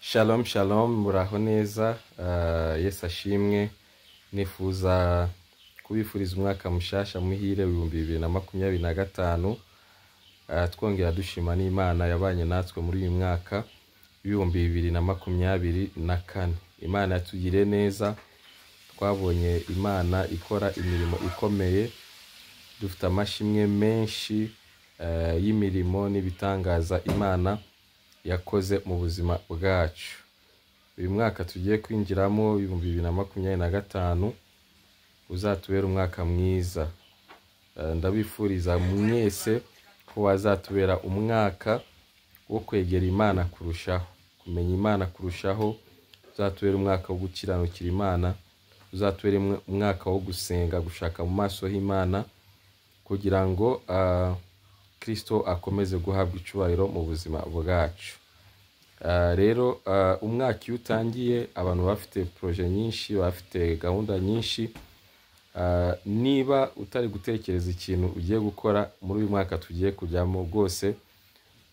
Shalom shalom, muraho neza. Yesu ashimwe. Nifuza kubifuriza umwaka mushasha muhire 2025. Twongera dushima n'Imana yabanye natwe muri uyu mwaka 2024. Imana yatugiriye neza, twabonye Imana ikora imirimo ikomeye, dufite amashimwe menshi y'imirimo n'ibitangaza Imana yakoze mu buzima bwacu. Uyu mwaka tugiye kwinjiramo 2025 uzatubera umwaka mwiza. Ndabifuriza mwese ko wazatubera umwaka wo kwegera Imana kurushaho, kumenya Imana kurushaho, uzatubera umwaka wo gukiranukira Imana, uzatubera umwaka wo gusenga, gushaka mu maso h'Imana, kugira ngo Kristo akomeze guhabwa icyubahiro mu buzima bwacu. Rero umwaka iyo utangiye abantu bafite projet nyinshi, bafite gahunda nyinshi. Niba utari gutekereza ikintu ugiye gukora muri uyu mwaka tugiye kujyamo, rwose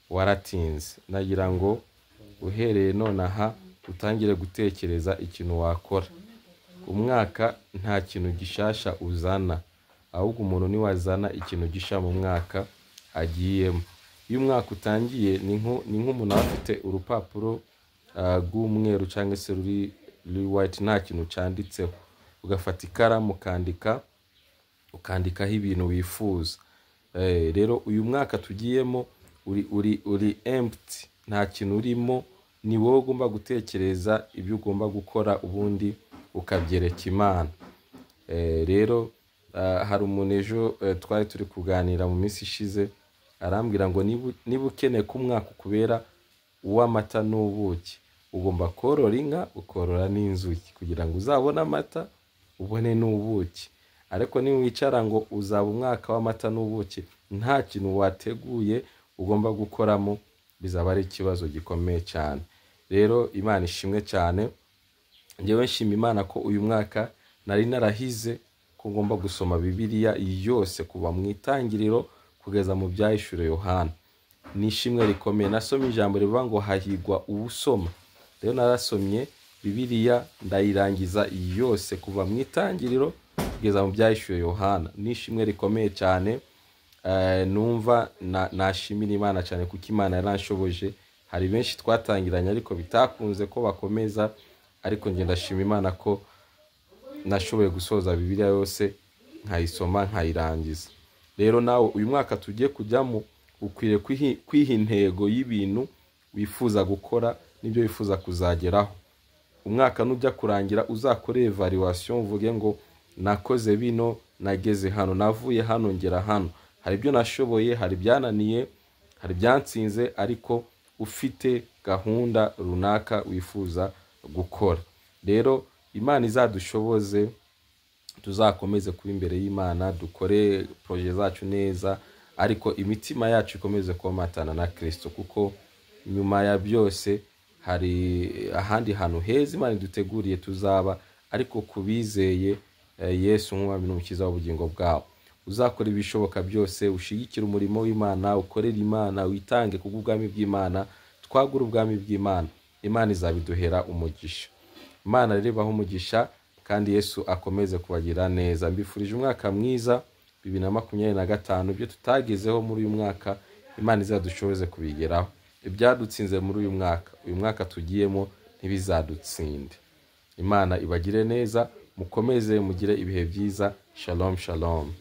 waratinze. Nagira ngo uhereye nonaha utangire gutekereza ikintu wakora. Umwaka nta kintu gishasha uzana, ahubwo umuntu niwe azana ikintu gisha mu mwaka agiyemo. Iyo umwaka utangiye ni nk'umuntu aba afite urupapuro rw'umweru cyangwa se ruri white, nta kintu cyanditseho, ugafata ikaramu ukandika, ukandikaho ibintu wifuza. Rero uyu mwaka tugiyemo uri empty, nta kintu urimo, ni wowe ugomba gutekereza ibyo ugomba gukora, ubundi ukabyereka Imana. Rero hari umuntu ejo twari turi kuganira mu minsi ishize, arambwira ngo niba ukeneye ko umwaka ukubera uw'amata n'ubuki, ugomba korora inka ukorora n'inzuki kugira ngo uzabone amata ubone n'ubuki. Ariko niwicara ngo uzaba umwaka w'amata n'ubuki nta kintu wateguye ugomba gukoramo, bizaba ari ikibazo gikomeye cyane. Rero Imana ishimwe cyane. Njyewe nshima Imana ko uyu mwaka nari narahize ko ngomba gusoma Bibiliya yose kuva mu itangiriro kugeza mu Byahishuriwe Yohana. Ni ishimwe rikomeye. Nasomye ijambo rivuga ngo hahigwa uwusoma. Rero narasomye Bibiliya ndayirangiza yose kuva mu itangiriro kugeza mu Byahishuriwe Yohana. Ni ishimwe rikomeye cyane. Numva nashimira Imana cyane kuko Imana yaranshoboje. Hari benshi twatangiranye ariko bitakunze ko bakomeza, ariko njye ndashima Imana ko nashoboye gusoza Bibiliya yose nkayisoma nkayirangiza. Rero nawe uyu mwaka tugiye kujyamo ukwiriye kwiha intego y'ibintu wifuza gukora n'ibyo wifuza kuzageraho. Umwaka nujya kurangira uzakore evaluation, uvuge ngo nakoze bino, nageze hano, navuye hano ngera hano, hari ibyo nashoboye, hari ibyananiye, hari ibyansinze, ariko ufite gahunda runaka wifuza gukora. Rero Imana izadushoboze tuzakomeze kuba imbere y'Imana, dukore projet zacu neza, ariko imitima yacu ikomeze komatana na Kristo, kuko nyuma ya byose hari ahandi hantu heza Imana iduteguriye tuzaba, ariko kubizeye Yesu nk'umwami n'umukiza w'ubugingo bwabo. Uzakora ibishoboka byose, ushigikire umurimo w'Imana, ukorere Imana, witange kubw'ubwami bw'Imana, twagure ubwami bw'Imana. Imana izabiduhera umugisha. Imana rero ibahe umugisha, kandi Yesu akomeze kubagira neza. Mbifurije umwaka mwiza 2025. Ibyo tutagezeho muri uyu mwaka Imana izadushoboze kubigeraho. Ibyadutsinze muri uyu mwaka, uyu mwaka tugiyemo ntibizadutsinde. Imana ibagire neza, mukomeze mugire ibihe byiza. Shalom shalom.